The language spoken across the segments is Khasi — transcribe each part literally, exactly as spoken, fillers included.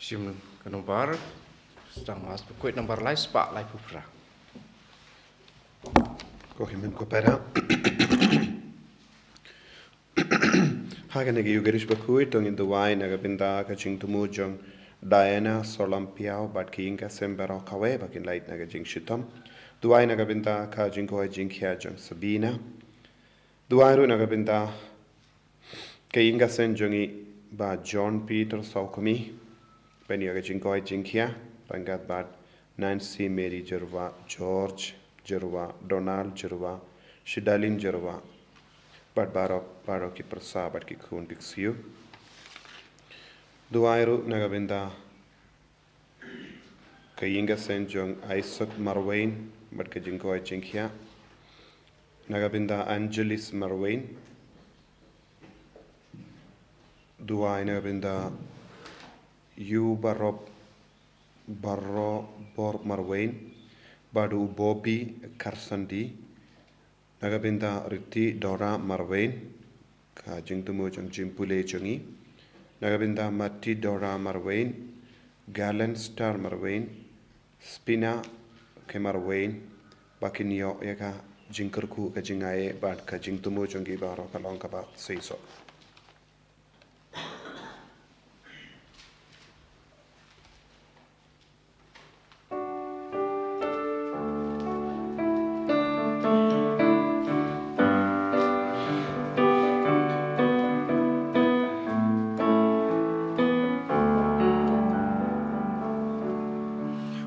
Shim ka nombar, sdang Mass bakhuid nombar lai spah laiphew phra. Ko hynmen ko para. Ha kane ka Eucharist bakhuid to ngin duwai na ka bynta ka jingthmu jong Diana Solam Piaw bad ka ïing ka sem baroh kawei ba kin lait na ka jingshitom. Duwai na ka bynta ka jingkoit jingkhiah jong Sabina. Duwai ruh na ka bynta ka ïing ka sem jong i Bah John Peter Sawkmie, ban ïa ka jingkoit jingkhiah ryngkat bad Nancy Mary Jyrwa, George Jyrwa, Donald Jyrwa, Shidalin Jyrwa bad baroh, baroh ki pyrsa bad ki khun ki ksiew. Duwai ruh na ka bynta ka ïing ka sem jong Isaac Marwein bad ka jingkoit jingkhiah. Na ka bynta Angelis Marwein. Duwai na ka bynta Yu Barop Barobor Marwein bad u Bobby Karsandi. Na ka bynta Riti Dora Marwein, ka jingthmu jong jingpule jong i. Na ka bynta Mati Dora Marwein, Galen Star Marwein, Spina K Marwein, ba kin ïoh ïa ka jingkyrkhu, ka jingai bad ka jingthmu jong ki baroh ka long kaba seisoh.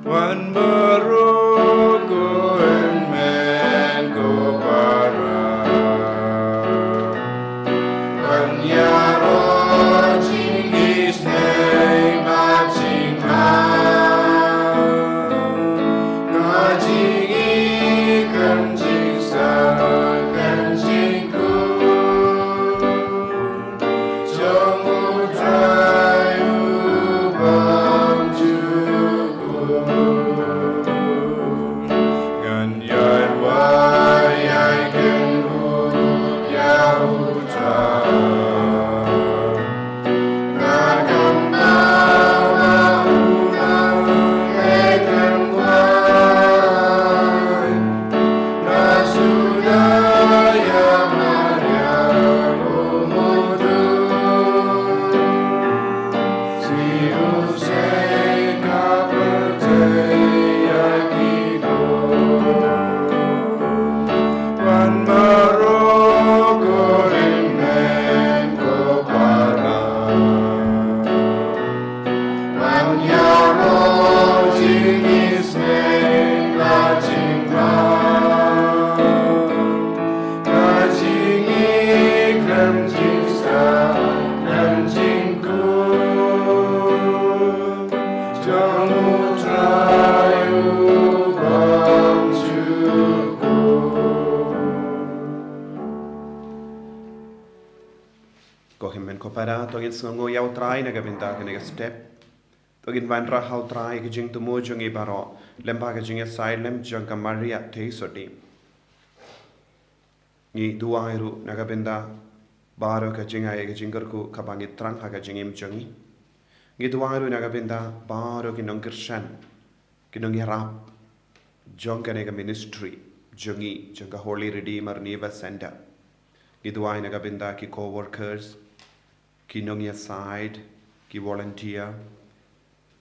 Wan baroh ko hynmen ko para. Wan ïaroh jingisynei bad jingma. Ka jingïeit kan jingsa kan jingkhuid. Jong U Trai U Bymjukut. Ngan ïai wai ïai kynduh ïa U Trai. Nga kam bawa u nang ei kan wai. Ko hynmen ko para, to ngin sngewnguh ïa U Trai na ka bynta kane ka step. To ngin wanrah ha U Trai ka jingthmu jong ngi baroh lyngba ka jingïasaid lem jong ka Maria Theisotti. Ngi duwai ruh na ka bynta baroh ka jingai ka jingkyrkhu kaba ngi thrang ha ka jingim jong ngi. Ngi duwai ruh na ka bynta baroh ki nongkyrshan, ki nongïarap jong kane ka ministry jong ngi, jong ka Holy Redeemer Neva Center. Ngi duwai na ka bynta ki co-workers, ki nongïasaid, ki volunteer.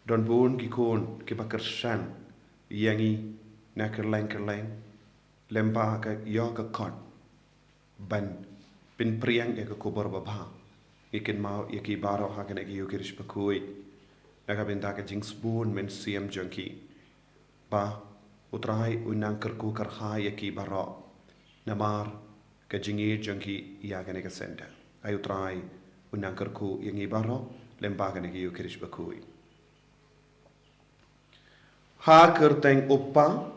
Don bun ki khun kiba kyrshan ïa ngi na kylleng kylleng lyngba ka ïoh ka kot ban pynpriang ïa ka khubor babha. Ngi kynmaw ïa ki baroh ha kane ka Eucharist bakhuid na ka bynta ka jingsbun mynsiem jong ki. Ba U Trai un nang kyrkhu kyrhai ïa ki baroh namar ka jingïeit jong ki ïa kane ka center. Ai U Trai un nang kyrkhu ïa ngi baroh lyngba kane ka Eucharist bakhuid. Ha kyrteng U Kpa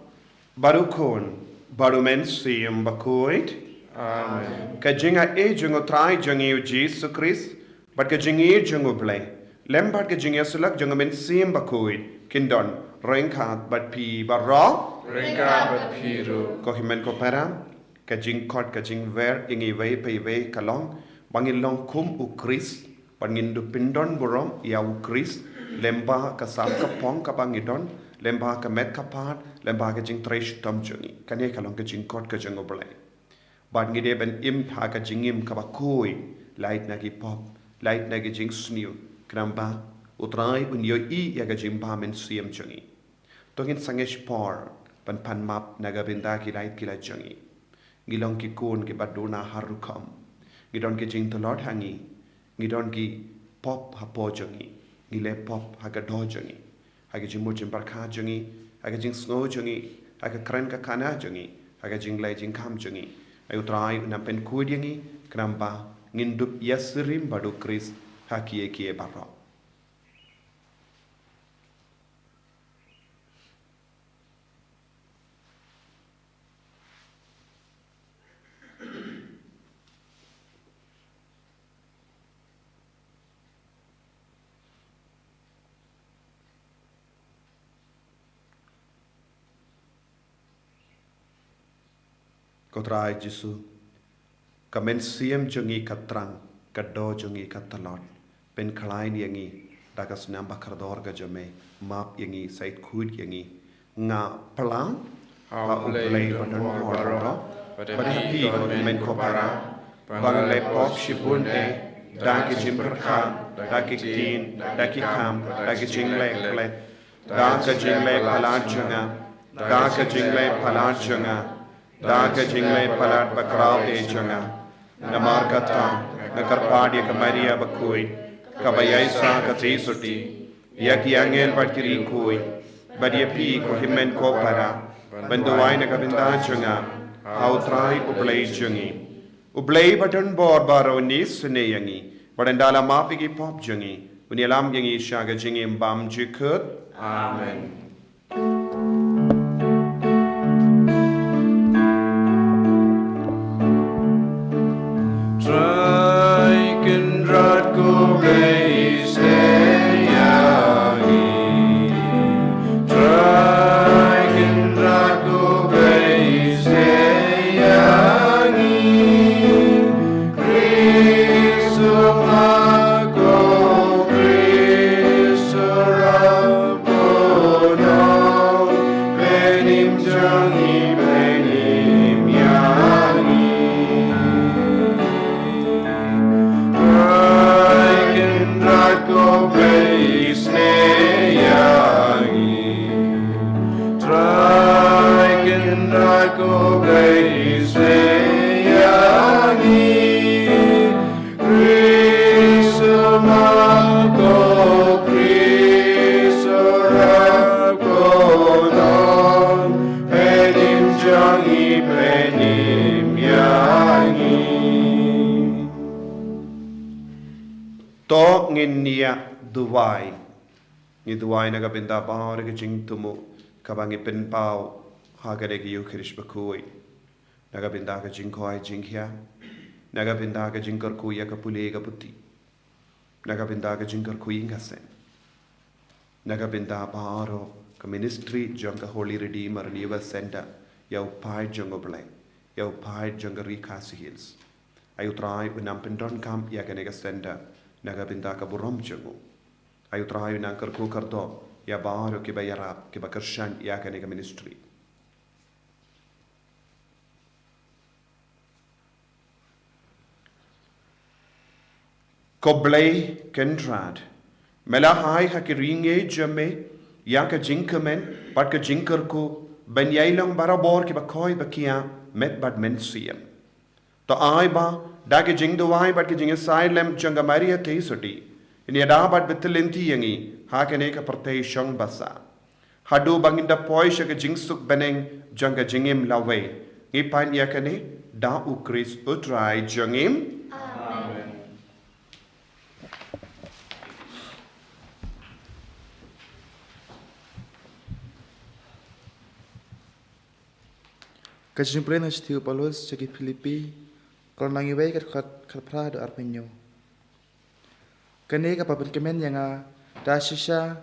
bad U Khun bad U Mynsiem Bakhuid. Amen. Ka jingai jong U Trai jong ngi U Jisu Khrist bad ka jingïeit jong U Blei lem bad ka jingïasyllok jong U Mynsiem Bakhuid kin don ryngkat bad phi baroh. Ryngkat bad phi ruh. Ko hynmen ko para, ka jingkhot ka jingwer ïa ngi iwei pa iwei ka long ba ngin long kum U Khrist, ba ngin dup pyndon burom ïa U Khrist, lyngba ka sap ka phong kaba ngi don, lyngba ka met ka phad, lyngba ka jingtrei shitom jong ngi. Kane ka long ka jingkot ka jong U Blei. Bad ngi dei ban im ha ka jingim kaba khuid, lait na ki pop, lait na ki jingsniew, khnang ba U Trai un ïohi ïa ka jingbha mynsiem jong ngi. To ngin sangeh por ban pan map na ka bynta ki lait ki lait jong ngi. Ngi long ki khun kiba duna har rukom. Ngi don ki jingtlot ha ngi. Ngi don ki pop hapoh jong ngi. Ngi leh pop ha ka doh jong ngi, ha ka jingmut jingpyrkhat jong ngi, ha ka jingsngew jong ngi, ha ka kren ka khana jong ngi, ha ka jingleh jingkham jong ngi. Ai U Trai un nang pynkhuid ïa ngi, khnang ba ngin dup ïasyriem bad U Khrist ha kiei kiei baroh. Ko Trai Jisu, ka mynsiem jong ngi ka trang, ka doh jong ngi ka tlot. Pynkhlaiñ ïa ngi da ka snam ba kordor ka jong me, map ïa ngi, sait khuid ïa ngi. Nga plang ha U Blei ba don bor baroh, bad ha phi ko hynmen ko para, ba nga leh pop shibun de, da ki jingpyrkhat, da ki ktien, da ki kam, da ki jingleh klet, da ka jingleh palat jong nga, da ka jingleh palat jong nga, da ka jingleh palat bakhraw de jong nga. Namar kata, nga kyrpad ïa ka Maria bakhuid, kaba ïaishah ka Theisotti, ïa ki angel bad ki riewkhuid, bad ïa phi ko hynmen ko para, ban duwai na ka bynta jong nga ha U Trai U Blei jong ngi. U Blei ba don bor baroh un isynei ïa ngi, bad un da la map ïa ki pop jong ngi, un ïalam ïa ngi sha ka jingim bymjukut. Amen. Trai Kynrad ko Blei, isynei ïa ngi. Trai Kynrad ko Blei, isynei ïa ngi. Khrist u ma ko Khrist u rap ko nong, pynim jong ngi pynim ïa ngi. Trai Kynrad ko Blei, isynei ïa ngi. Trai Kynrad ko Blei, isynei ïa ngi. Khrist u ma ko Khrist u rap ko nong, pynim jong ngi pynim ïa ngi. To ngin ïa duwai. Ngi duwai na ka bynta baroh ki jingthmu kaba ngi pynpaw ha kane ka Eukharist bakhuid. Na ka bynta ka jingkhawai jingkhia, na ka bynta ka jingkyrkhu ïa ka pule ka puthi, na ka bynta ka jingkyrkhu ïing ka sem, na ka bynta baroh ka ministry jong ka Holy Redeemer Renewal Centre, ïa u paid jong U Blei, ïa u paid jong ka Ri Khasi Hills. Ai U Trai un nang pyndonkam ïa kane ka centre na ka bynta ka burom jong u. Ai U Trai un nang kyrkhu kyrdoh ïa baroh kiba ïarap, kiba kyrshan ïa kane ka ministry. Ko Blei Kynrad, me la hai ha ki riewngeit jong me ïa ka jingkmen bad ka jingkyrkhu ban ïai long barabor kiba khoi ba khiah met bad mynsiem. To ai ba da ki jingduwai bad ki jingisai lem jong ka Maria Theisotti, yn ïada bad bit lynti ïa ngi ha kane ka pyrthei shong basa, haduh ba ngin da poi sha ka jingsuk bneng jong ka jingim lawei. Ngi pan ïa kane da U Khrist U Trai jong ngi. Amen. Ka jingpule na shithi u Paulus sha ki Philippi, ka lynnong wei, ka dkhot khatphra haduh arphew hynñiew. Kane kaba pynkmen ïa nga da shisha,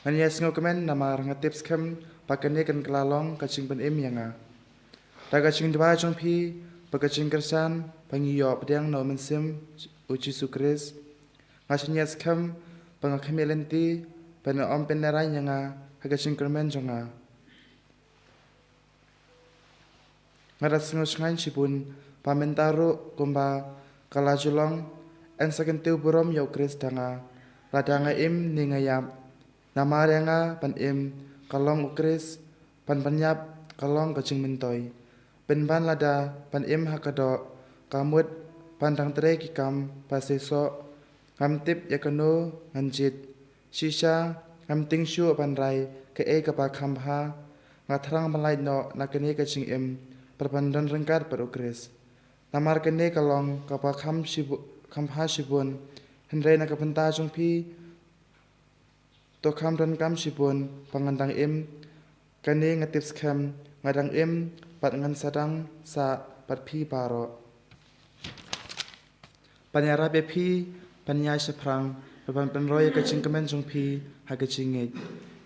ngan ïa sngewkmen namar nga tip skhem ba kane kan kylla long ka jingpynim ïa nga. Da ka jingduwai jong phi bad ka jingkyrshan ba ngi ïoh pdiang na u Mynsiem u Jisu Khrist, nga shaniah skhem ba nga khmih lynti, ba yn ym pynlehraiñ ïa nga ha ka jingkyrmen jong nga. Nga da sngew shngaiñ shibun ba mynta ruh kumba ka la ju long, yn sa kyntiew burom ïa U Khrist ha nga, lada nga im ne nga ïap. Namar ïa nga ban im ka long U Khrist, ban ban ïap ka long ka jingmyntoi. Pynban lada ban im ha ka doh, ka mut ban dang trei ki kam ba seisoh. Ngam tip ïa kano ngan jied. Shisha ngam tieng shuh ban rai kaei kaba kham bha. Nga thrang ban lait noh na kane ka jingim bad ban don ryngkat bad U Khrist. Namar kane ka long kaba kham shibu-, kham bha shibun. Hynrei na ka bynta jong phi, to kham donkam shibun ba ngan dang im. Kane nga tip skhem, nga dang im bad ngan sa dang sah bad phi baroh. Ban ïarap ïa phi ban ïaid shaphrang, bad ban pynroi ïa ka jingkmen jong phi ha ka jingngeit.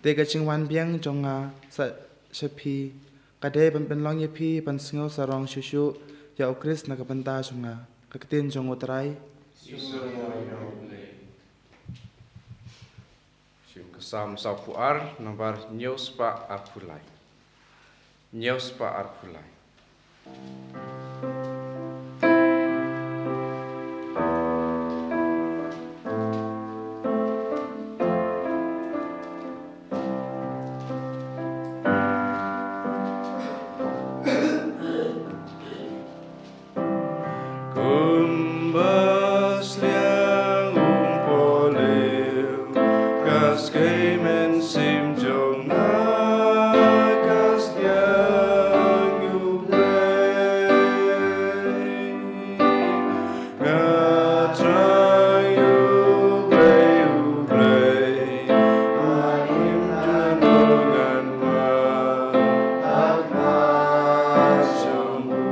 Te ka jingwan biang jong nga sha, sha phi ka dei ban pynlong ïa phi ban sngew sarong shuh shuh ïa U Khrist na ka bynta jong nga. Ka ktien jong U Trai. Shim ka Salm sawphew ar, nambar hynñiew spah arphew lai. Hynñiew spah arphew lai. Kumba sliang umpohliew, ka skei mynsiem jong nga ka sliang U Blei. Nga thrang ïa U Blei, U Blei, ha khyndiat ngan wan ha khmat jong u.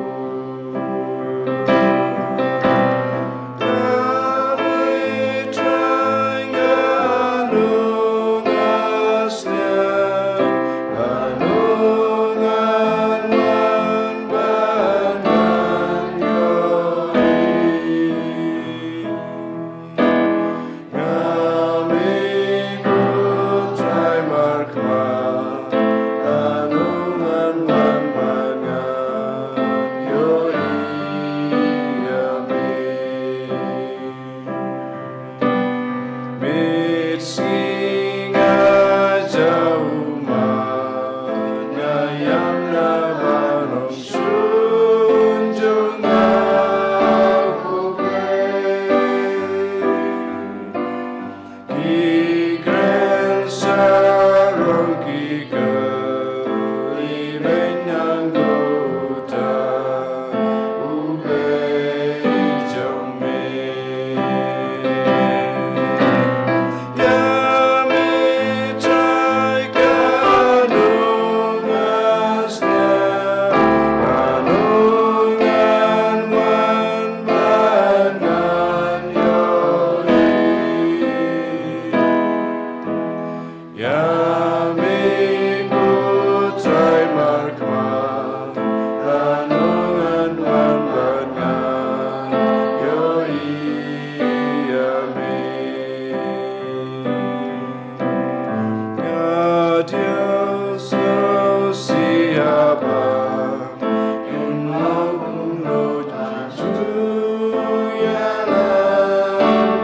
Ïa me ko Trai markhmat, ïa ngan wan bad ngan ïohi ïa me. Nga diaw sngewsih ïa ba un long kumno jong ïa la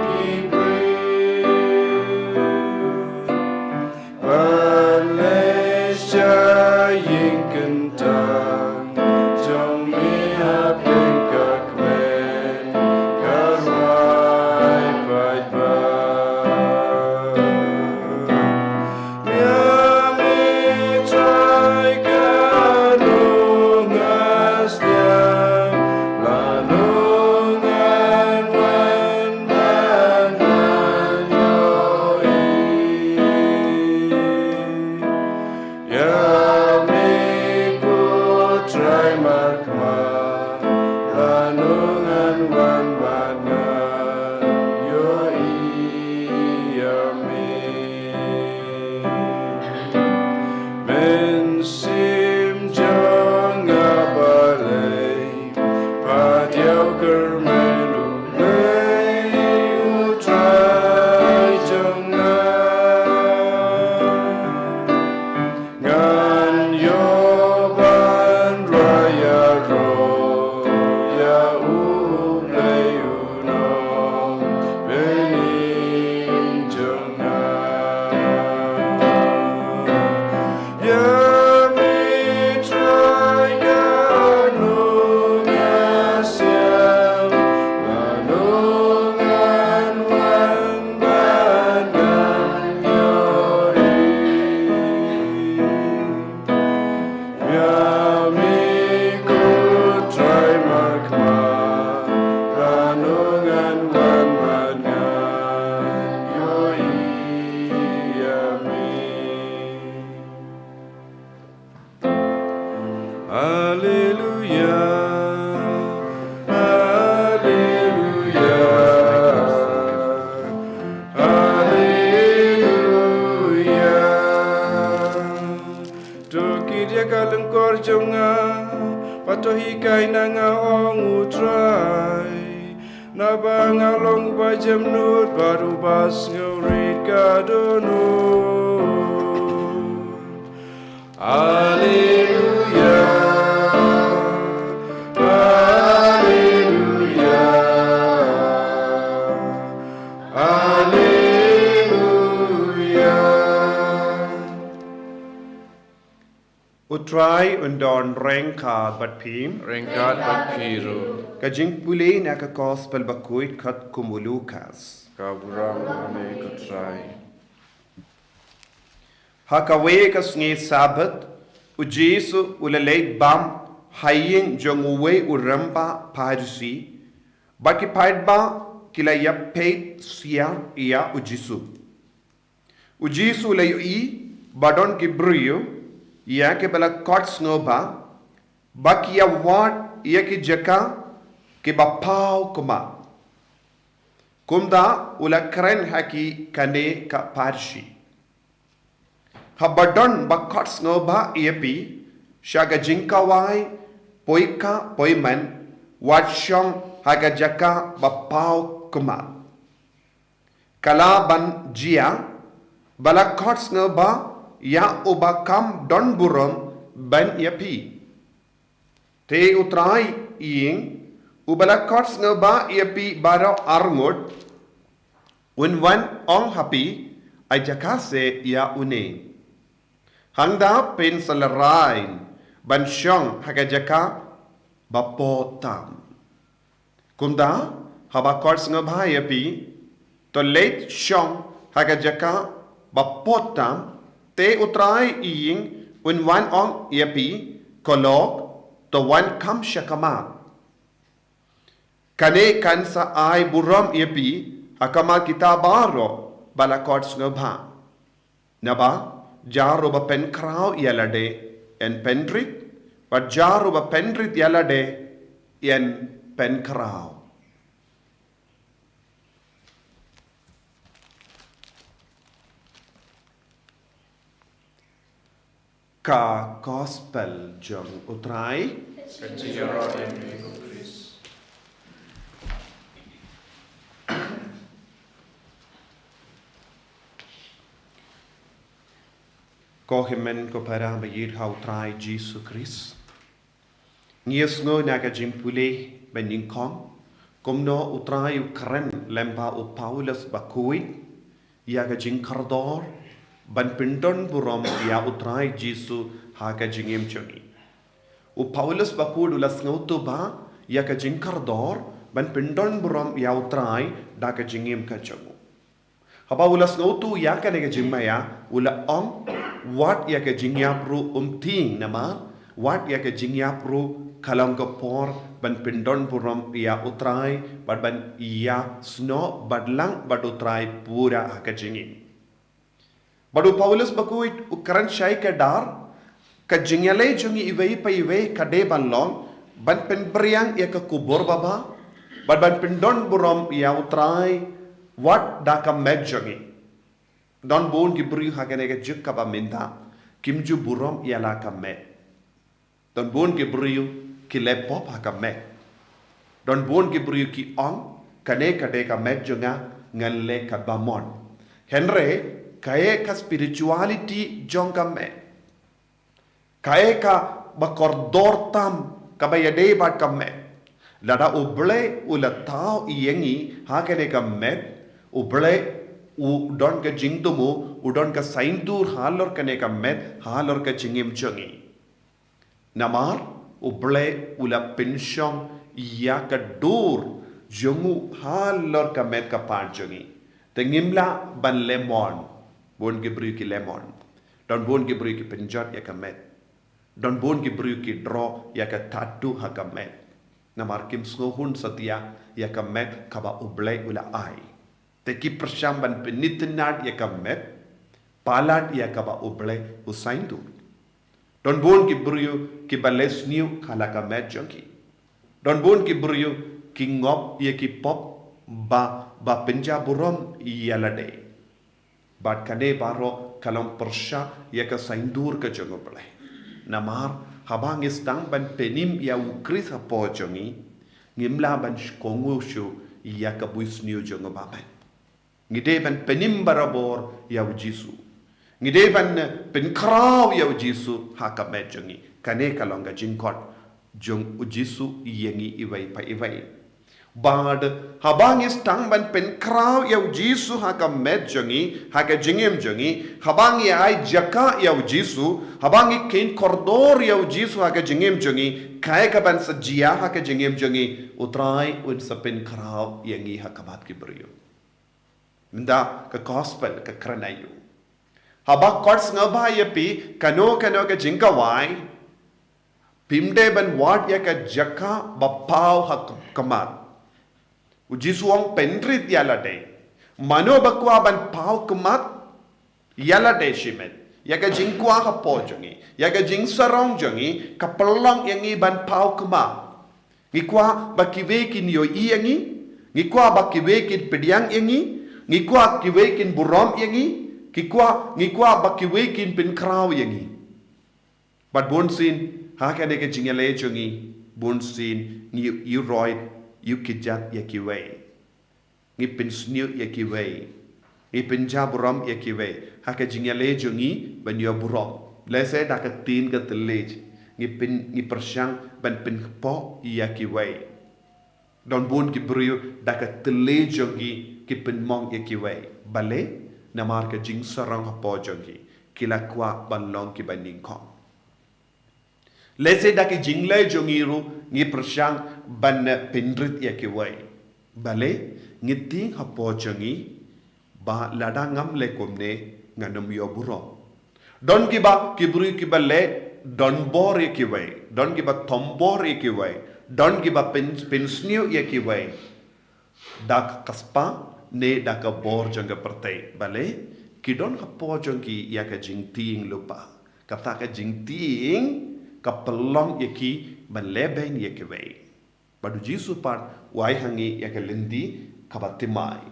ki briew. Ba jong nga, bad to hikai na nga, ong U Trai. Naba nga long uba jemnud bad uba sngewrit ka dohnud. Alleluia, alleluia, alleluia. U Trai un don ryngkat bad phi. Ryngkat bad phi ruh. Ka jingpule na ka Gospel bakhuid katkum u Lukas. Ka burom ïa me ko Trai. Ha kawei ka sngi Sabbath, U Jisu u la leit bam ha ïing jong uwei u rangbah Pharisi, bad ki paidbah ki la ïapeit siar ïa U Jisu. U Jisu u la ïohi ba don ki briew ïa kiba la khot sngewbha, ba ki ïawad ïa ki jaka kiba paw kumta. Kumta u la kren ha ki kane ka parshi. Haba don ba khot sngewbha ïa phi sha ka jingkhawai, poi kha poi man, wat shong ha ka jaka ba paw kumta. Ka lah ban jia ba la khot sngewbha ïa uba kham don burom ban ïa phi. Te u trai ïing uba la khot sngewbha ïa phi baroh arngut, un wan ong ha phi, ai jaka seh ïa une. Hangta phin sa lehraiñ ban shong ha ka jaka ba poh tam. Kumta, haba khot sngewbha ïa phi, to leit shong ha ka jaka ba poh tam, te u trai ïing un wan ong ïa phi, ko lok, to wan kham sha khmat. Kane kan sa ai burom ïa phi ha khmat kita baroh ba la khot sngewbha. Naba, jar uba pynkhraw ïa lade yn pynrit, bad jar uba pynrit ïa lade yn pynkhraw. Ka Gospel jong u Trai. Ka jingïaroh ïa me ko Khrist. Ko hynmen ko para ba ïeit ha u Trai Jisu Khrist. Ngi ïohsngew na ka jingpule ba nyngkong kumno u Trai u kren lem bad u Paulus bakhuid ïa ka jingkordor ban pyndon burom ïa u Trai Jisu ha ka jingim jong ngi. U Paulus bakhuid u la sngewthuh ba ïa ka jingkordor ban pyndon burom ïa u Trai da ka jingim ka jong u. Haba u la sngewthuh ïa kane ka jingmaïa, u la ong, wat ïa ka jingïap ruh um tieng namar, wat ïa ka jingïap ruh ka long ka por ban pyndon burom ïa u Trai, bad ban ïasnoh bad lang bad u Trai pura ha ka jingim. Bad u Paulus bakhuid u kren shai kdar, ka jingïaleh jong ngi iwei pa iwei ka dei ban long ban pynphriang ïa ka khubor babha, bad ban pyndon burom ïa u Trai wat da ka met jong ngi. Don bun ki briew ha kane ka juk kaba mynta kim ju burom ïa la ka met. Don bun ki briew ki leh pop ha ka met. Don bun ki briew ki ong, kane ka dei ka met jong nga, ngan leh kaba mon. Hynrei kaei ka spirituality jong ka met? Kaei kaba kordor tam kaba ïadei bad ka met? Lada U Blei u la thaw ïa ngi ha kane ka met, U Blei u don ka jingthmu, u don ka saiñdur halor kane ka met, halor ka jingim jong ngi. Namar U Blei u la pynshong ïa ka dur jong u halor ka met ka phad jong ngi. Te ngim lah ban leh mon. Bun ki briew ki leh mon. Don bun ki briew ki pynjot ïa ka met. Don bun ki briew ki draw ïa ka tattoo ha ka met. Namar kim sngewhun satia ïa ka met kaba U Blei u la ai. Te ki pyrshang ban pynitynnad ïa ka met, palat ïa kaba U Blei u saiñdur. Don bun ki briew kiba leh sniew ha la ka met jong ki. Don bun ki briew ki ngop ïa ki pop ba, ba pynjah burom ïa lade. Bad kane baroh ka long pyrshah ïa ka saiñdur ka jong U Blei. Namar Haba ngi sdang ban pynim ïa u Khrist hapoh jong ngi, ngim lah ban kohnguh shuh ïa ka bunsniew jong u Balang. Ngi dei ban pynim barabor ïa u Jisu. Ngi dei ban pynkhraw ïa u Jisu ha ka met jong ngi. Kane ka long ka jingkhot jong u Jisu ïa ngi iwei pa iwei. Bad haba ngi sdang ban pynkhraw ïa u Jisu ha ka met jong ngi, ha ka jingim jong ngi, haba ngi ai jaka ïa u Jisu, haba ngi kheiñ kordor ïa u Jisu ha ka jingim jong ngi, kaei kaban sa jia ha ka jingim jong ngi, u Trai un sa pynkhraw ïa ngi ha khmat ki briew. Mynta ka gospel ka kren aïu? Haba kot sngewbha ïa phi kano kano ka jingkhawai, phim dei ban wad ïa ka jaka ba paw ha khmat. U Jisu u ong pynrit ïa lade. Mano ba kwah ban paw khmat ïa lade shimet, ïa ka jingkwah hapoh jong ngi, ïa ka jingsarong jong ngi, ka pynlong ïa ngi ban paw khmat. Ngi kwah ba kiwei kin ïohi ïa ngi. Ngi kwah ba kiwei kin pdiang ïa ngi. Ngi kwah kiwei kin burom ïa ngi. Ngi kwah, ngi kwah ba kiwei kin pynkhraw ïa ngi. Bad bunsien ha kane ka jingïaleh jong ngi, bunsien ngi ïu roi, ïu kjat ïa kiwei. Ngi pynsniew ïa kiwei. Ngi pynjah burom ïa kiwei ha ka jingïaleh jong ngi ban ïoh burom. Lehse da ka ktien ka thylliej ngi pyn, ngi pyrshang ban pynpoh ïa kiwei. Don bun ki briew da ka thylliej jong ki, ki pynmong ïa kiwei. Balei? Namar ka jingsarong hapoh jong ki, ki la kwah ban long kiba nyngkong. Lehse da ki jingleh jong ngi ruh ngi pyrshang ban pynrit ïa kiwei. Balei? Ngi tieng hapoh jong ngi ba lada ngam leh kumne ngan ym ïoh burom. Don kiba, ki briew kiba leh donbor ïa kiwei, don kiba thombor ïa kiwei, don kiba pyn, pynsniew ïa kiwei da ka kyrpang ne da ka bor jong ka pyrthei. Balei? Ki don hapoh jong ki ïa ka jingtieng lypa. Kata ka jingtieng ka pynlong ïa ki ban leh beiñ ïa kiwei. Bad u Jisu pat u ai ha ngi ïa ka lynti kaba thymmai.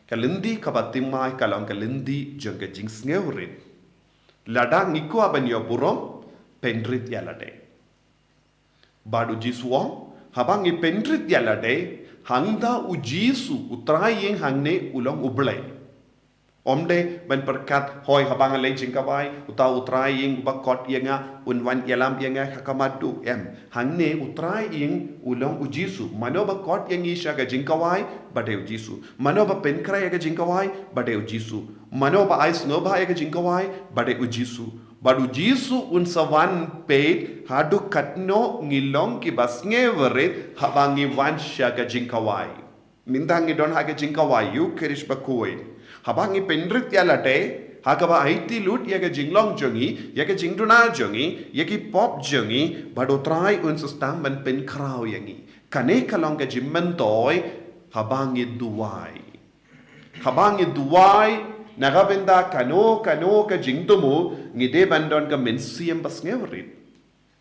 Ka lynti kaba thymmai ka long ka lynti jong ka jingsngewrit. Lada ngi kwah ban ïoh burom, pynrit ïa lade. Bad u Jisu u ong, haba ngi pynrit ïa lade, hangta u Jisu, u Trai ïing hangne u long u Blei. Ym dei ban pyrkhat, hooid haba nga leh jingkhawai, uta u Trai ïing uba kot ïa nga un wan ïalam ïa nga ha khmat duh, em. Hangne u Trai ïing u long u Jisu. Mano ba kot ïa ngi sha ka jingkhawai, ba dei u Jisu. Mano ba pynkhreh ïa ka jingkhawai, ba dei u Jisu. Mano ba ai sngewbha ïa ka jingkhawai, ba dei u Jisu. Bad u Jisu un sa wan peit haduh katno ngi long kiba sngewrit haba ngi wan sha ka jingkhawai. Mynta ngi don ha ka jingkhawai Ïukharist bakhuid. Haba ngi pynrit ïa lade ha kaba aiti lut ïa ka jinglong jong ngi, ïa ka jingduna jong ngi, ïa ki pop jong ngi, bad u Trai un sa sdang ban pynkhraw ïa ngi. Kane ka long ka jingmyntoi haba ngi duwai. Haba ngi duwai na ka bynta kano kano ka jingthmu, ngi dei ban don ka mynsiem ba sngewrit.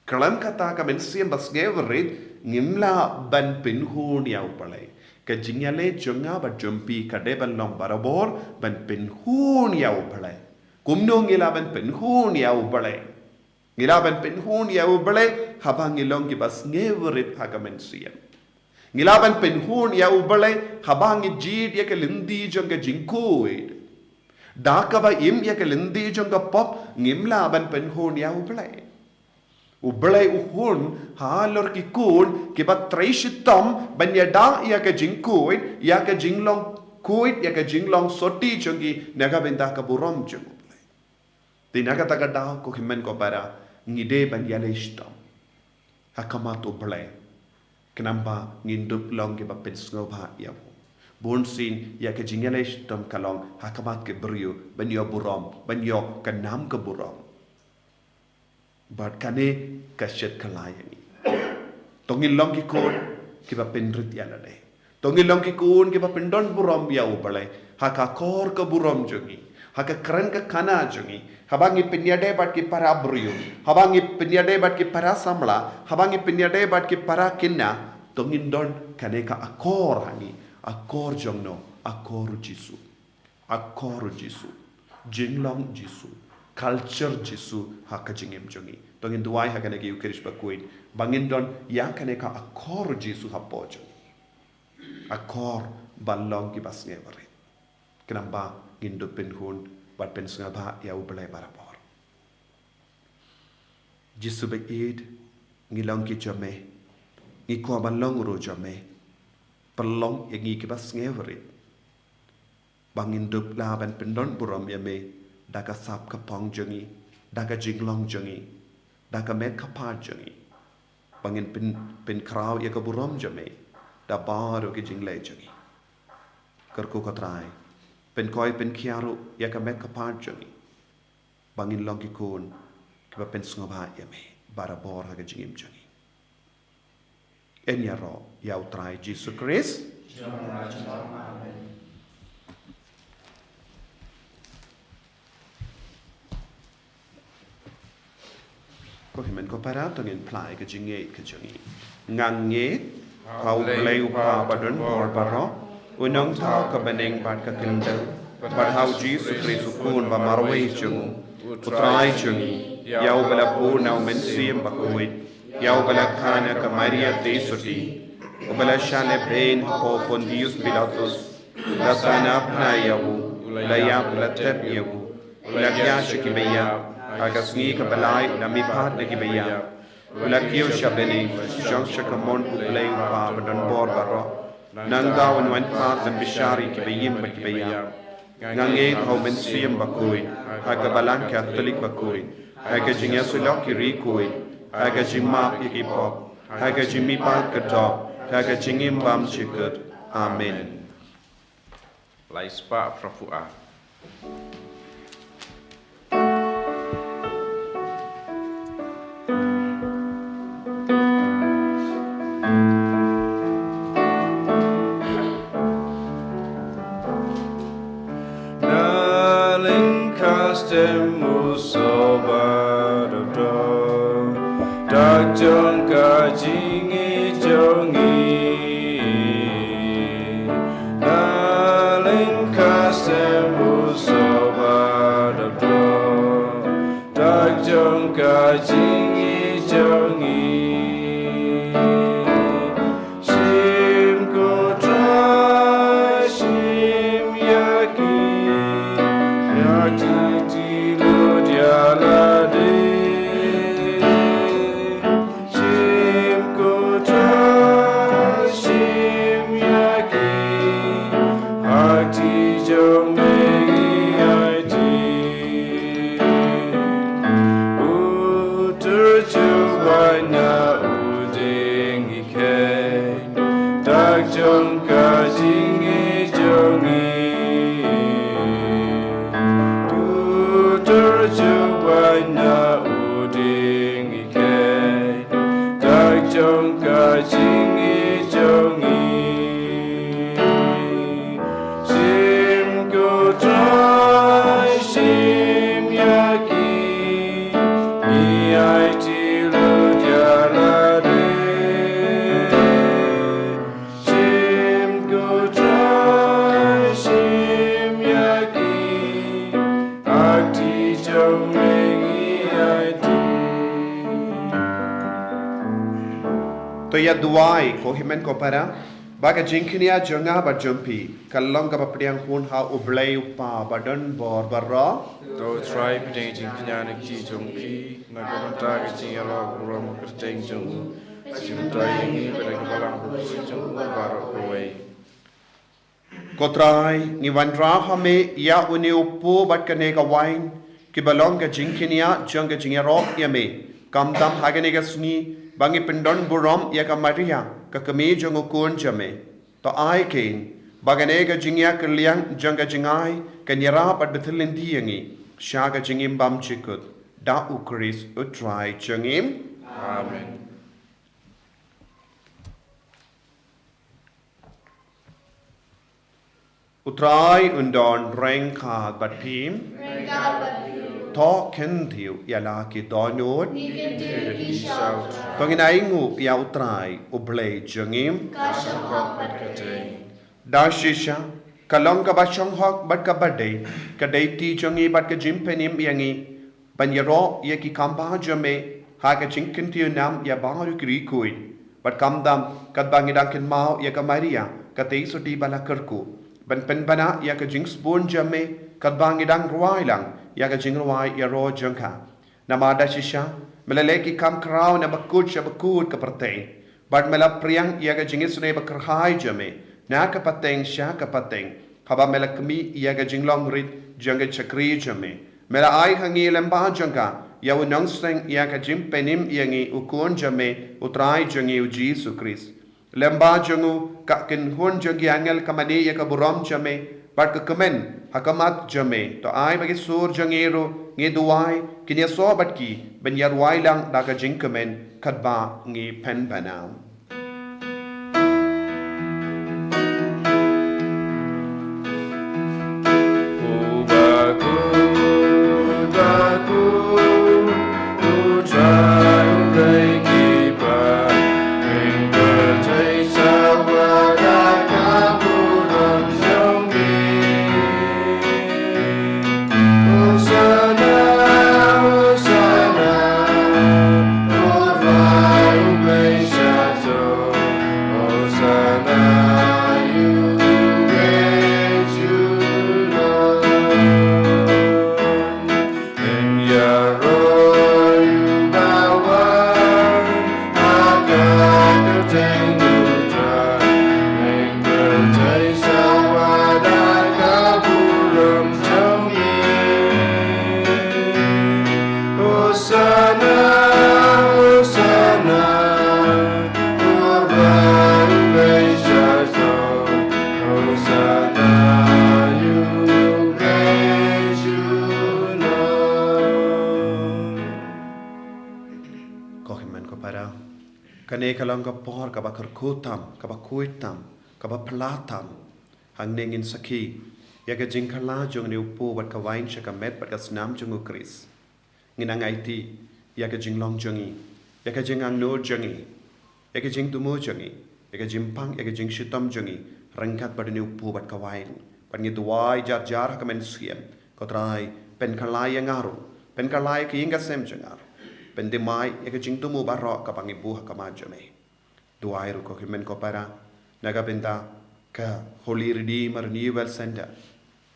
Khlem kata ka mynsiem ba sngewrit ngim lah ban pynhun ïa u Blei. Ka jingïaleh jong nga bad jong phi ka dei ban long barabor ban pynhun ïa u Blei. Kumno ngi lah ban pynhun ïa u Blei? Ngi lah ban pynhun ïa u Blei haba ngi long kiba sngewrit ha ka mynsiem. Ngi lah ban pynhun ïa u Blei haba ngi jied ïa ka lynti jong ka jingkhuid. Da kaba im ïa ka lynti jong ka pop ngim lah ban pynhun ïa u Blei. U Blei u hun halor ki khun kiba trei shitom ban ïada ïa ka jingkhuid, ïa ka jinglong khuid, ïa ka jinglong sotti jong ki na ka bynta ka burom jong u Blei. Te na kata ka daw ko hynmen ko para, ngi dei ban ïaleh shitom ha khmat u Blei. Khnang ba ngin dup long kiba pynsngewbha ïa u. Bunsien ïa ka jingïaleh shitom ka long ha khmat ki briew ban ïoh burom, ban ïoh ka nam ka burom. Bad kane ka shet ka la ïa ngi. To ngin long ki khun kiba pynrit ïa lade. To ngin long ki khun kiba pyndon burom ïa u Blei ha ka kor ka burom jong ngi, ha ka kren ka khana jong ngi, haba ngi pynïadei bad ki para briew, haba ngi pynïadei bad ki para samla, haba ngi pynïadei bad ki para khynnah. To ngin don kane ka akor ha ngi, akor jong no, akor u Jisu. Akor u Jisu, jinglong Jisu. culture Jisu ha ka jingim jong ngi. To ngin duwai ha kane ka Eucharist bakhuid ba ngin don ïa kane ka akor Jisu hapoh jong ngi. Akor ba long kiba sngewrit. Khnang ba ngin dup pynhun bad pynsngewbha ïa U Blei barabor. Jisu ba ïeit, ngi long ki jong me. Ngi kwah ban long ruh jong me. Pynlong ïa ngi kiba sngewrit ba ngin dup lah ban pyndon burom ïa me da ka sap ka phong jong ngi, da ka jinglong jong ngi, da ka met ka phad jong ngi. Ba ngin pyn, pynkhraw ïa ka burom jong me da baroh ki jingleh jong ngi. Kyrkhu ko Trai, pynkhoh pynkhia ruh ïa ka met ka phad jong ngi ba ngin long ki khun kiba pynsngewbha ïa me barabor ha ka jingim jong ngi. Yn ïaroh ïa U Trai Jisu Khrist. Ko hynmen ko para, to ngin phla ïa ka jingngeit ka jong ngi. Nga ngeit ha U Blei U Kpa badonbor baroh, U Nongthaw ka bneng bad ka khyndew, bad ha U Jisu Khrist U Khun ba marwei jong U, U Trai jong ngi, ïa uba la bun na U Mynsiem Bakhuid, ïa uba la kha na ka Maria Theisotti, uba la shah lehbeiñ hapoh Pontius Pilatus, la sah na phna ïa u, la ïap, la tep ïa u, la khiah sha kiba ïap, ha ka sngi kaba lai la mihpat na kiba ïap, la kiew sha bneng, shong sha kamon U Blei U Kpa badonbor baroh. Nangta un wan pat ban bishar ïa kiba im bad kiba ïap. Nga ngeit ha U Mynsiem Bakhuid, ha ka Balang Katholik bakhuid, ha ka jingïasyllok ki riewkhuid, ha ka jingmap ïa ki pop, ha ka jingmihpat ka doh, ha ka jingim bymjukut. Amen. Lai spah phra phew ar. Na lyngkha stem u soba dap dap, dak jong ka jingngeit jong ngi. Na lyngkha stem u soba dap dap, dak jong ka jingngeit jong ngi. Shim ko Trai, shim ïa ki, ïa ki ti lut ïa lade. Shim ko Trai, shim ïa ki, ha kti jong me ngi aiti. U tur jubab na u dieng i khein, dak jong ka jingngeit jong ngi. U tur jubab na u dieng i khein, dak jong ka jingngeit jong ngi. Shim ko Trai, shim ïa ki, ngi aiti lut ïa lade. Shim ko Trai, shim ïa ki, ha kti jong me ngi aiti. To ïa duwai ko hynmen ko para, ba ka jingkñia jong nga bad jong phi kan long kaba pdiang hun ha U Blei U Kpa badonbor baroh. To U Trai pdiang jingkñia na ki jong phi, na ka bynta ka jingïaroh burom kyrteng jong u, ka jingmyntoi ïa ngi bad ïa ka balang bakhuid jong u baroh kawei. Ko Trai, ngi wanrah ha me ïa une u kpu bad kane ka wain, kiba long ka jingkñia jong ka jingïaroh ïa me. Khamtam ha kane ka sngi ba ngi pyndon burom ïa ka Maria, ka kmie jong u Khun jong me. To ai kein ba kane ka jingïakylliang jong ka jingai kan ïarap bad bthylliej ïa ngi sha ka jingim bymjukut. Da U Khrist U Trai jong ngi. Amen. U Trai un don ryngkat bad phi. Ryngkat bad phi. To kyntiew ïa la ki dohnud. Ngi kyntiew ïa phi sha U Trai. To ngin ainguh ïa U Trai U Blei jong ngi. Ka shong hok bad ka dei. Da shisha, ka long kaba shong hok bad kaba dei, ka dei kti jong ngi bad ka jingpynim ïa ngi, ban ïaroh ïa ki kam ba jong me ha ka jingkyntiew nam ïa baroh ki riewkhuid, bad khamtam katba ngi dang kynmaw ïa ka Maria, katei sotti ba la kyrkhu, ban pynbna ïa ka jingsbun jong me katba ngi dang rwai lang ïa ka jingrwai ïaroh jong ka. Namar da shisha me la leh ki kam khraw na bakut sha bakut ka pyrthei, bad me la phriang ïa ka jingisynei bakyrhai jong me na ka pateng sha ka pateng, haba me la khmih ïa ka jinglong rit jong ka shakri jong me. Me la ai ha ngi lem ba jong ka ïa u nongseng ïa ka jingpynim ïa ngi, u Khun jong me, u Trai jong ngi u Jisu Khrist. Lem ba jong u ka kynhun jong ki angel ka mane ïa ka burom jong me bad ka kmen ha khmat jong me. To ai ba ki sur jong ngi ruh, ngi duwai, kin ïasoh bad ki ban ïarwai lang da ka jingkmen katba ngi pynbna. Ko hynmen ko para, kane ka long ka por kaba kyrkhu tam, kaba khuid tam, kaba pla tam. Hangne ngin sakhi ïa ka jingkylla jong une u kpu bad ka wain sha ka met bad ka snam jong u Khrist. Ngin nang aiti ïa ka jinglong jong ngi, ïa ka jingangnud jong ngi, ïa ka jingthmu jong ngi, ïa ka jingpang, ïa ka jingshitom jong ngi ryngkat bad une u kpu bad ka wain. Bad ngi duwai jar jar ha ka mynsiem, ko Trai, pynkylla ïa nga ruh, pynkylla ïa ka ïing ka sem jong nga ruh, pynthymmai ïa ka jingthmu baroh kaba ngi buh ha khmat jong me. Duwai ruh ko hynmen ko para na ka bynta ka Holy Redeemer Renewal Center,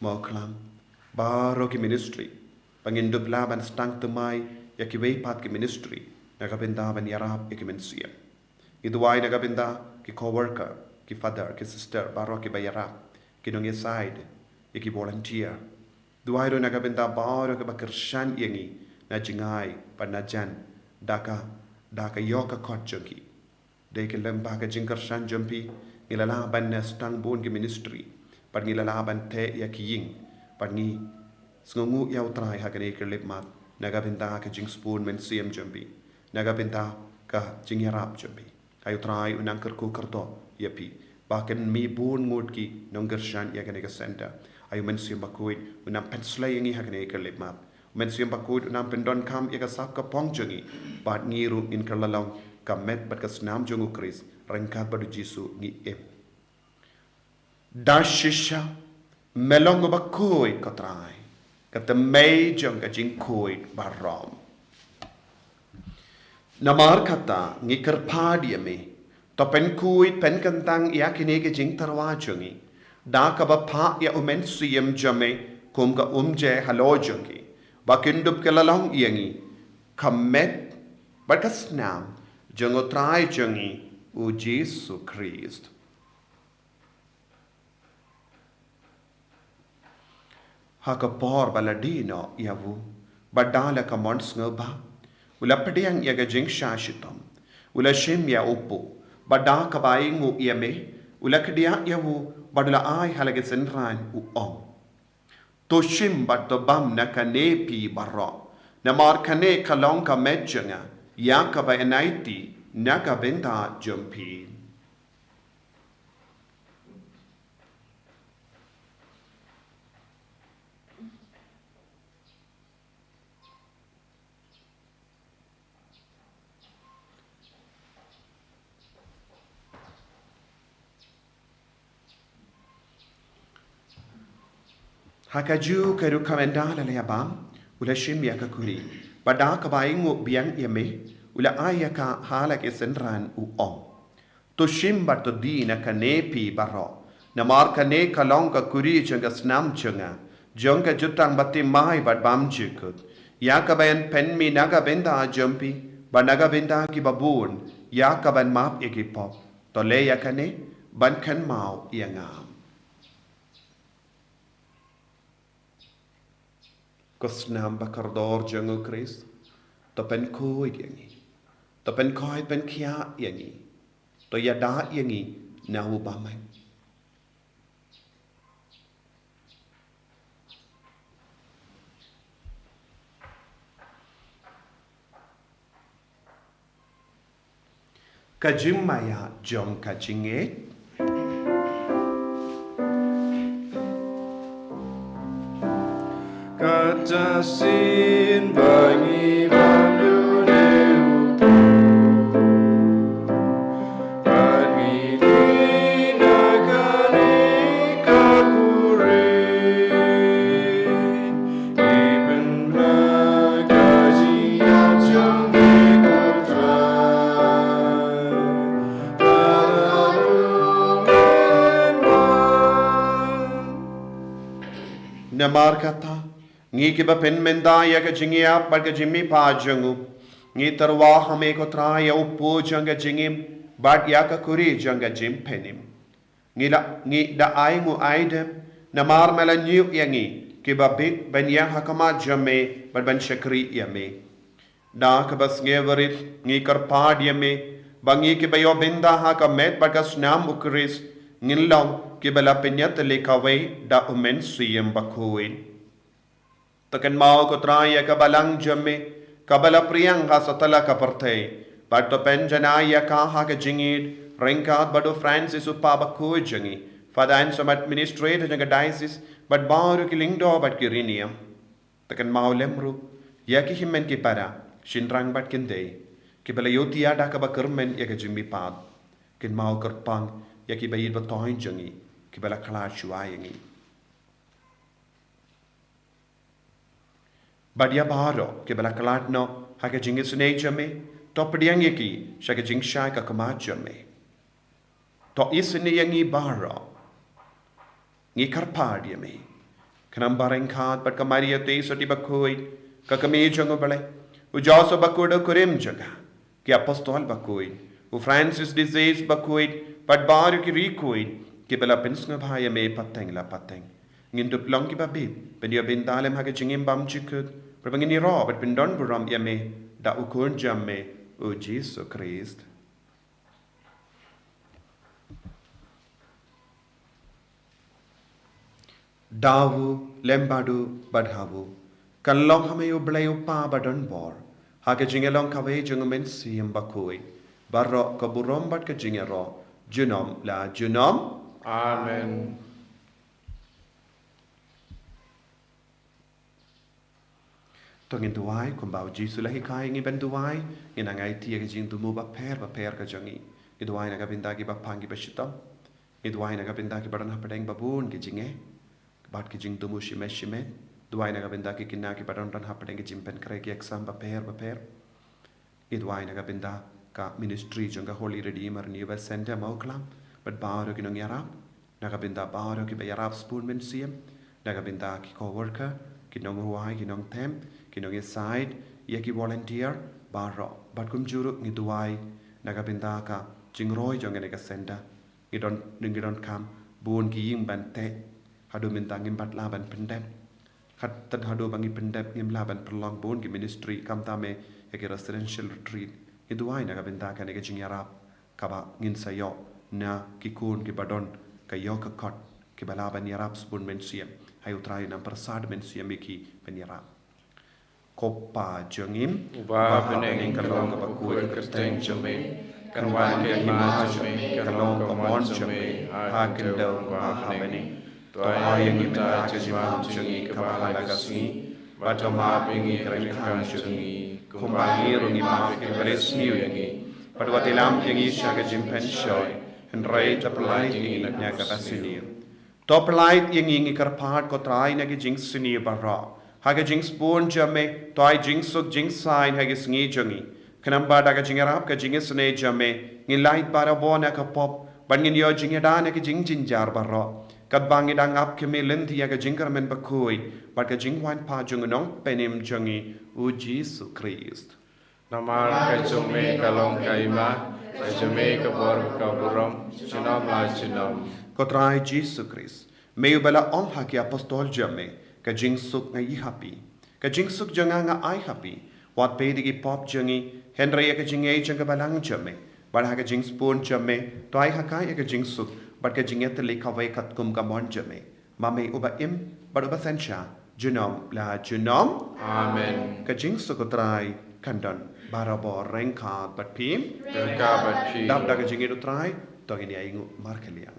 Mawkhlam, baroh ki ministry, ba ngin dup lah ban sdang thymmai ïa kiwei pat ki ministry na ka bynta ban ïarap ïa ki mynsiem. Ngi duwai na ka bynta ki co-worker, ki father, ki sister, baroh kiba ïarap, ki nongïasaid, ïa ki volunteer. Duwai ruh na ka bynta baroh kiba kyrshan ïa ngi na jingai bad na jan da ka, da ka ïoh ka kot jong ki. Dei ki lem ba ka jingkyrshan jong phi ngi la lah ban sdang bun ki ministry, bad ngi la lah ban theh ïa ki ïing, bad ngi sngewnguh ïa u Trai ha kane ka khyllipmat na ka bynta ka jingsbun mynsiem jong phi, na ka bynta ka jingïarap jong phi. Ai u Trai un nang kyrkhu kyrdoh ïa phi ba kin mih bun ngut ki nongkyrshan ïa kane ka center. Ai u Mynsiem Bakhuid un nang pynslei ïa ngi ha kane ka khyllipmat. U Mynsiem Bakhuid un nang pyndonkam ïa ka sap ka phong jong ngi, bad ngi ruh ngin kylla long ka met bad ka snam jong u Khrist, ryngkat bad u Jisu ngi im. Da shisha me long uba khuid ko Trai, ka tymmen jong ka jingkhuid baroh. Namar kata ngi kyrpad ïa me, to pynkhuid pynkyntang ïa kine ki jingtyrwa jong ngi da kaba phah ïa u Mynsiem jong me kum ka umjai halor jong ki, ba kin dup kylla long ïa ngi ka met bad ka snam jong u Trai jong ngi u Jisu Khrist. Ha ka por ba la die noh ïa u, bad da la ka mon sngewbha u la pdiang ïa ka jingshah shitom, u la shim ïa u kpu, bad da kaba ainguh ïa me u la kdiah ïa u, bad u la ai ha la ki synran, u ong: To shim bad to bam na kane phi baroh, namar kane ka long ka met jong nga ïa kaba yn aiti na ka bynta jong phi. Ha kajuh ka rukom ynda la ïa bam, U la shim ïa ka khuri, bad da kaba ainguh biang ïa me, u la ai ïa ka ha la ki synran, u ong: To shim bad to die na kane phi baroh, namar kane ka long ka khuri jong ka snam jong nga, jong ka jutang bathymmai bad bymjukut, ïa kaba yn pynmih na ka bynta jong phi bad na ka bynta kiba bun, ïa kaban map ïa ki pop. To leh ïa kane ban kynmaw ïa nga. Ko snam ba kordor jong u Khrist, to pynkhuid ïa ngi, to pynkhuid pynkhiah ïa ngi, to ïada ïa ngi na u bymman. Ka jingmaïa jong ka jingngeit. Kata shisien ba ngi bam ïa u Trai, ba ngi die na kane ka khuri. Namar kata, ngi kiba pynmynta ïa ka jingïap bad ka jingmihpat jong u, ngi tyrwa ha me ko Trai ïa u pud jong ka jingim bad ïa ka khuri jong ka jingpynim. Ngi la, ngi da ainguh aidem, namar me la ñiew ïa ngi kiba bit ban ïeng ha khmat jong me bad ban shakri ïa me. Da kaba sngewrit ngi kyrpad ïa me ba ngi kiba ïoh bynta ha ka met bad ka snam u Khrist ngin long kiba la pynïatylli kawei da u Mynsiem Bakhuid. To kynmaw ko Trai ïa ka balang jong me kaba la pdiang ha satlak ka pyrthei, bad to pynjanai ïa ka ha ka jingïeit ryngkat bad u Francis u Papa bakhuid jong ngi, Father Anselm administrator jong ka diocese, bad baroh ki lyngdoh bad ki riewniam. To kynmaw lem ruh ïa ki hynmen ki para, shynrang bad kynthei, kiba la ïohthiah da kaba kyrmen ïa ka jingmihpat. Kynmaw kyrpang ïa ki ba-ïeit ba-toiñ jong ngi kiba la khlad shuwa ïa ngi. Bad ïa baroh kiba la khlad noh ha ka jingisynei jong me, to pdiang ïa ki sha ka jingshai ka khmat jong me. To isynei ïa ngi baroh, ngi kyrpad ïa me, khnang ba ryngkat bad ka Maria Theisotti bakhuid, ka kmie jong u Blei, u Joseph bakhuid u kurim jong ka, ki apostol bakhuid, u Francis de Sales bakhuid, bad baroh ki riewkhuid kiba la pynsngewbha ïa me pateng la pateng, ngin dup long kiba bit ban ïoh bynta lem ha ka jingim bymjukut, haba ngin ïaroh bad pyndonburom ïa me da u Khun jong me, u Jisu Khrist. Da u, lem bad u, bad ha u, kan long ha me u Blei u Kpa badonbor, ha ka jingïalong kawei jong u Mynsiem Bakhuid, baroh ka burom bad ka jingïaroh, junom la junom. Amen. To ngin duwai kumba u Jisu u la hikai ïa ngi ban duwai, ngin nang aiti ïa ka jingthmu bapher bapher ka jong ngi. Ngi duwai na ka bynta kiba pang kiba shitom. Ngi duwai na ka bynta kiba don hapdeng babun ki jingeh bad ki jingthmu shimet shimet. Duwai na ka bynta ki khynnah kiba don don hapdeng ki jingpynkhreh ki exam bapher bapher. Ngi duwai na ka bynta ka ministry jong ka Holy Redeemer New West Centre Mawklam, bad baroh ki nongïarap, na ka bynta baroh kiba ïarap spoon mynsiem, na ka bynta ki co-worker, ki nongrwai, ki nongthem, ki nongïasaid, ïa ki volunteer baroh, bad kumjuh ruh ngi duwai na ka bynta ka jingroi jong kane ka centre. Ngi don, ngi donkam bun ki ïing ban teh, haduh mynta ngim pat lah ban pyndep. Kat tad haduh ba ngi pyndep ngim lah ban pynlong bun ki ministry, khamtam eh ïa ki residential retreat. Ngi duwai na ka bynta kane ka jingïarap kaba ngin sa ïoh na ki khun kiba don ka ïoh ka kot, kiba lah ban ïarap spoon mynsiem. Hai u Trai un nang pyrsad mynsiem ïa ki ban ïarap. Ko Pa jong ngi uba ha bneng, kan long kaba khuid ka kyrteng jong me, kan wan ka hima jong me, kan long ka mon jong me ha khyndew uba ha bneng. To ai ïa ngi mynta ka jingbam jong ngi kaba ha la ka sngi, bad to map ïa ngi ka ryngkat jong ngi, kumba ngi ruh ngi map ïa kiba riewsniew ïa ngi, bad wat ïalam ïa ngi sha ka jingpynshoi, hynrei to pyllait ïa ngi na kaba sniew. To pyllait ïa ngi, ngi kyrpad ko Trai, na ki jingsniew baroh, Ha ka jingsbun jong me, to ai jingsuk jingsaiñ ha ki sngi jong ngi. Khnang ba da ka jingïarap ka jingisynei jong me, ngin lait barabor na ka pop, bad ngin ïoh jingïada na ka jingjynjar baroh. Katba ngi dang ap khmih lynti ïa ka jingkyrmen bakhuid, bad ka jingwan phah jong u Nongpynim jong ngi, u Jisu Khrist. Namar ka jong me ka long ka hima, ka jong me ka bor ka burom, junom la junom. Ko Trai Jisu Khrist, me uba la ong ha ki apostol jong me, ka jingsuk nga ai ha phi. Ka jingsuk jong nga nga ai ha phi. Wat peit ïa ki pop jong ngi, hynrei ïa ka jingngeit jong ka balang jong me. Bad ha ka jingsbun jong me, to ai ha ka ïa ka jingsuk, bad ka jingïatylli kawei katkum ka mon jong me. Ma me uba im, bad uba synshar, junom la junom. Amen. Ka jingsuk u Trai, kan don, barabor ryngkat bad phi. Ryngkat bad phi. Dap da ka jingïeit u Trai, to ngin ïa ainguh markylliang.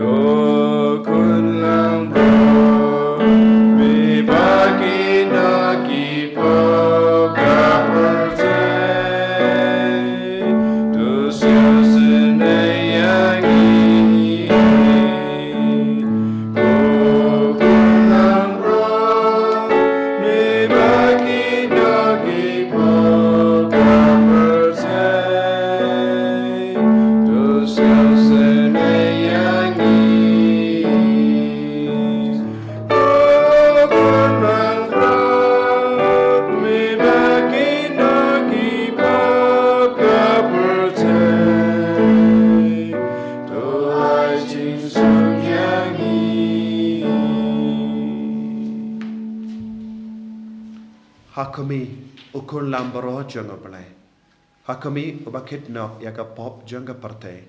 Ko khun langbrot, me ba ki nongkynnoh ki pop ka pyrthei, to sngewsynei ïa ngi. Ko khun langbrot, me ba ki nongkynnoh ki pop ka pyrthei, to sngewsynei ïa ngi. Ko khun langbrot, me ba ki nongkynnoh ki pop ka pyrthei, to ai jingsuk ïa ngi. Ha khmih, u khun langbrot jong U Blei. Ha khmih, uba kynnoh ïa ka pop jong ka pyrthei.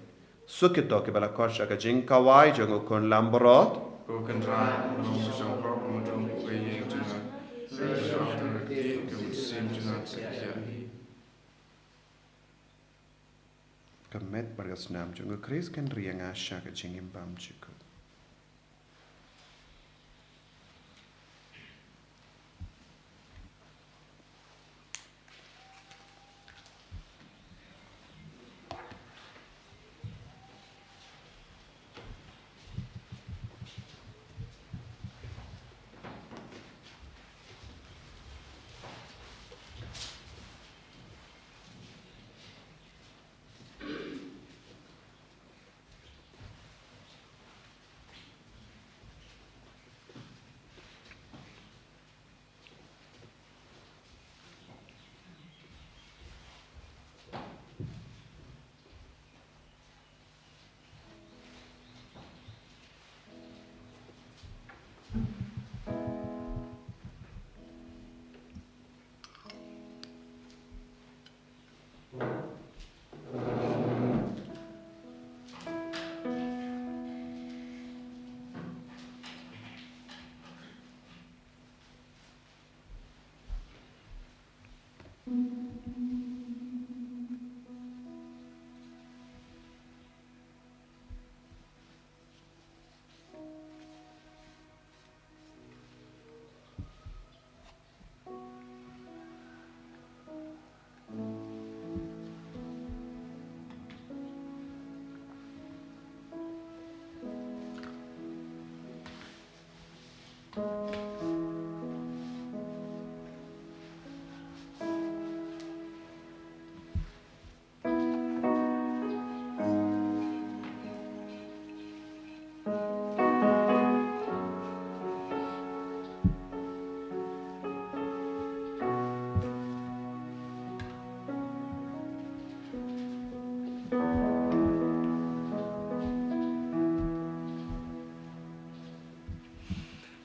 Suk ïa kito kiba la khot sha ka jingkawai jong u khun langbrot. Ko Trai, u nongshong pop u dong u ïing jong nga. Sa ïoh tang ka kti ka mynsiem jong nga sa ïa. Ka met bad ka snam jong U Khrist kan ri ïa nga sha ka jingim bymjukut.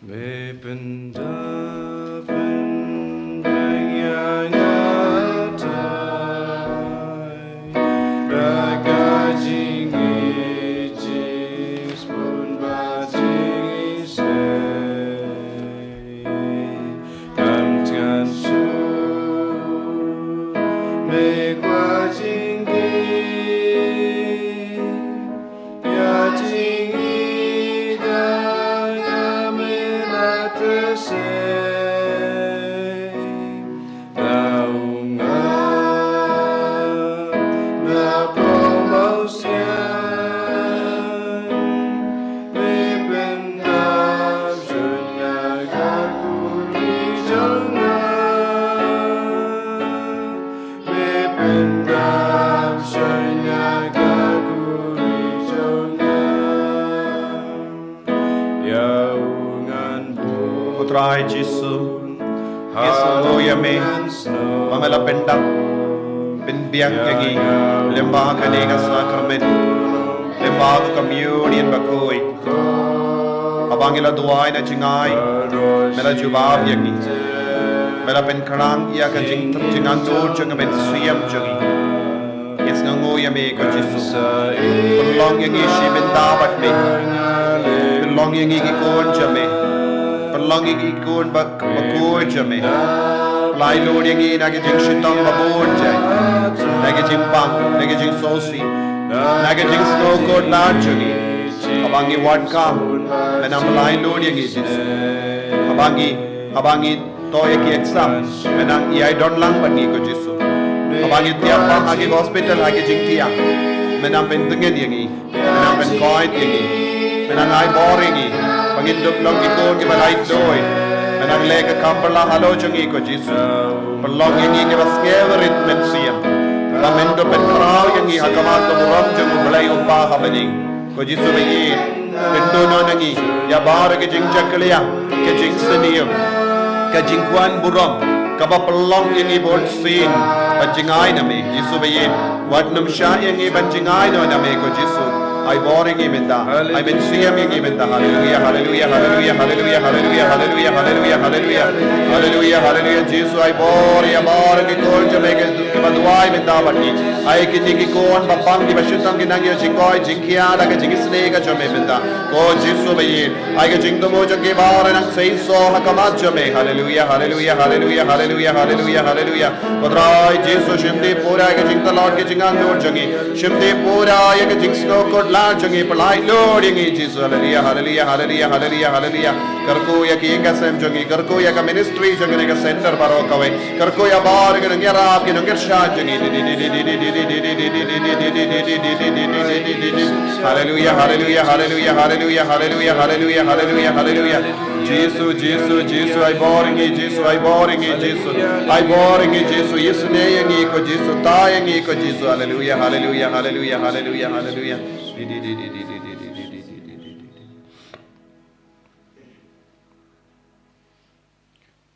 Me pynda pynbiang ïa nga tai da ka jingïeit, jingsbun bad jingisynei. Kam tngan shuh me kwah jingïeit. Trai Jisu, ngi sngewnguh ïa me ba me la pyndap pynbiang ïa ngi lyngba kane ka sakramen, lyngba ka communion bakhuid. Haba ngi la duwai na jngai, me la jubab ïa ngi, me la pynkhrang ïa ka jing, jingangnud jong ka mynsiem jong ngi. Ngi sngewnguh ïa me ko Jisu. Pynlong ïa ngi shi bynta bad me. Pynlong ïa ngi ki khun jong me. Pynlong ïa ngi ki khun ba, bakhuid jong me. Pynlait lut ïa ngi na ki jingshitom ba bun jait, na ki jingpang, na ki jingsngewsih, na ki jingsngewkhuslai jong ngi. Haba ngi wad kam, me nang pynlait lut ïa ngi Jisu. Haba ngi, haba ngi to ïa ki exam, me nang ïai don lang bad ngi ko Jisu. Haba ngi tiap ba ha ki hospital ha ki jingtieng, me nang pyntngen ïa ngi, me nang pynkoit ïa ngi, me nang ai bor ïa ngi ba ngin dup long ki khun kiba laitluid. Me nang leh ka kam pyrshah halor jong ngi ko Jisu. Pynlong ïa ngi kiba sngewrit mynsiem, ba men dup pynkhraw ïa ngi ha khmat ka burom jong U Blei U Kpa ha bneng. Ko Jisu baieit, kyntu noh na ngi ïa baroh ki jingjakhlia, ki jingsniew, ki jingkwah burom kaba pynlong ïa ngi bunsien ban jngai na me. Jisu baieit, wat nym shah ïa ngi ban jngai noh na me ko Jisu. Ai bor ïa ngi mynta, ai mynsiem ïa ngi mynta. Haleluia, haleluia, haleluia, haleluia, haleluia, haleluia, haleluia, haleluia. Haleluia, haleluia. Jisu, ai bor ïa baroh ki khun jong me kiba duwai mynta bad ngi. Ai kine ki khun ba pang kiba shitom ki nang ïoh jingkoit jingkhiah da ka jingisynei ka jong me mynta. Ko Jisu baieit, ai ka jingthmu jong ki baroh nang seisoh ha khmat jong me. Haleluia, haleluia, haleluia, haleluia, haleluia, haleluia. Ko Trai Jisu, shimti pura ïa ka jingtlot ka jingangnud jong ngi. Shimti pura ïa ka jingsngewkhuslai jong ngi, pynlait lut ïa ngi Jisu. Haleluia, haleluia, haleluia, haleluia, haleluia. Kyrkhu ïa ki ïing ka sem jong ngi, kyrkhu ïa ka ministry jong ngi, ka center baroh kawei. Kyrkhu ïa baroh ki nongïarap, ki nongïarshan jong ngi. Haleluia, haleluia, haleluia, haleluia, haleluia, haleluia, haleluia, haleluia. Jisu, Jisu, Jisu, ai bor ïa ngi, Jisu, ai bor ïa ngi, Jisu. Ai bor ïa ngi, Jisu, isynei ïa ngi ko Jisu, tai ïa ngi ko Jisu. Haleluia, haleluia, haleluia, haleluia, haleluia.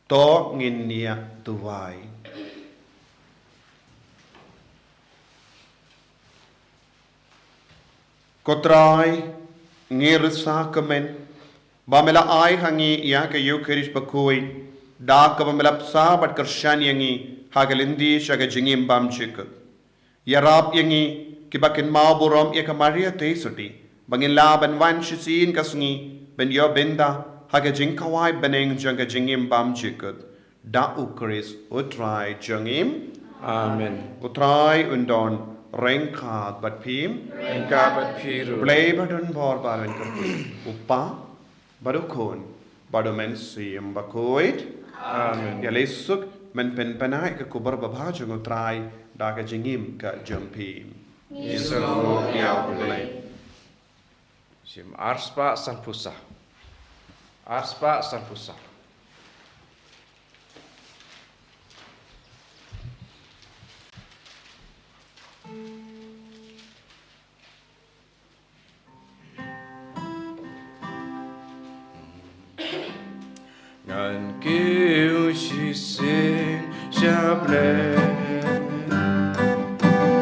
To ngin ïa duwai. Ko Trai, ngi risa kmen ba me la ai ha ngi ïa ka Eukharist bakhuid, da kaba me la bsa bad kyrshan ïa ngi ha ka lynti sha ka jingim bymjukut. Ïarap ïa ngi kiba kynmaw burom ïa ka Maria Theisotti ba ngin lah ban wan shisien ka sngi ban ïoh bynta ha ka jingkhawai bneng jong ka jingim bymjukut. Da U Khrist U Trai jong ngi. Amen. U Trai un don ryngkat bad phi. Ryngkat bad phi ruh. Blei ba don bor ba ren kyrkhu. U Kpa, bad U Khun, bad U Mynsiem Bakhuid. Amen. Ïaleh suk men pynbna ïa ka khubor babha jong U Trai da ka jingim ka jong phi. Ngi sngewnguh ïa U Blei. Shim arspah sanphew saw. Arspah sanphew saw. Ngan kiew shisien sha Blei,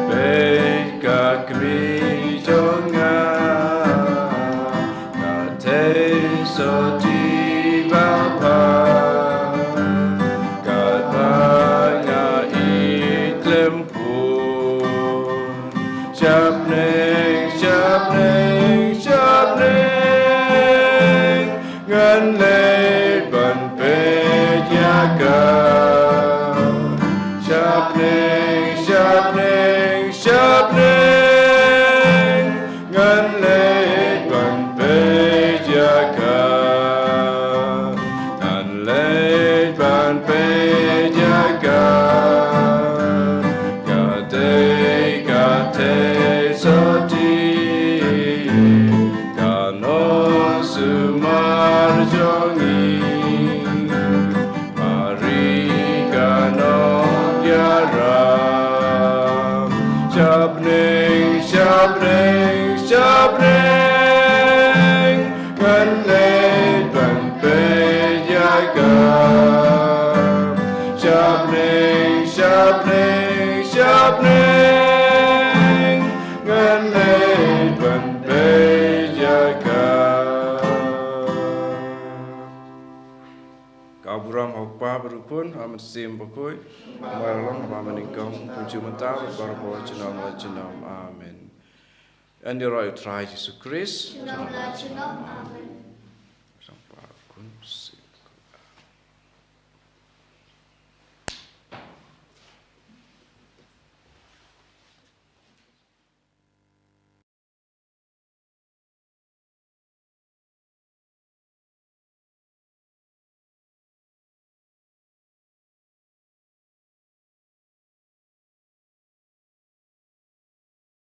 bad ka kmie jong nga, ka Theisotti babha, katba nga ïeit khlem bun. Sha bneng, sha bneng, sha bneng, ngan leit ban peit ïa ka. Sha bneng, sha bneng, sha bneng, ngan leit ban peit ïa ka. Ngan leit ban peit ïa ka. Ka dei ka Theisotti, ka nongsumar jong ngi. Mari ka nongïarap. Sha bneng, sha bneng, sha bneng, ngan leit ban peit ïa ka. Baba, Khun, bad Mynsiem Bakhuid, kumba la long ha banyngkong, kumjuh mynta, bad barabor junom la junom. Amen. Ïaroh ïa U Trai Jisu Khrist. Junom la junom. Amen.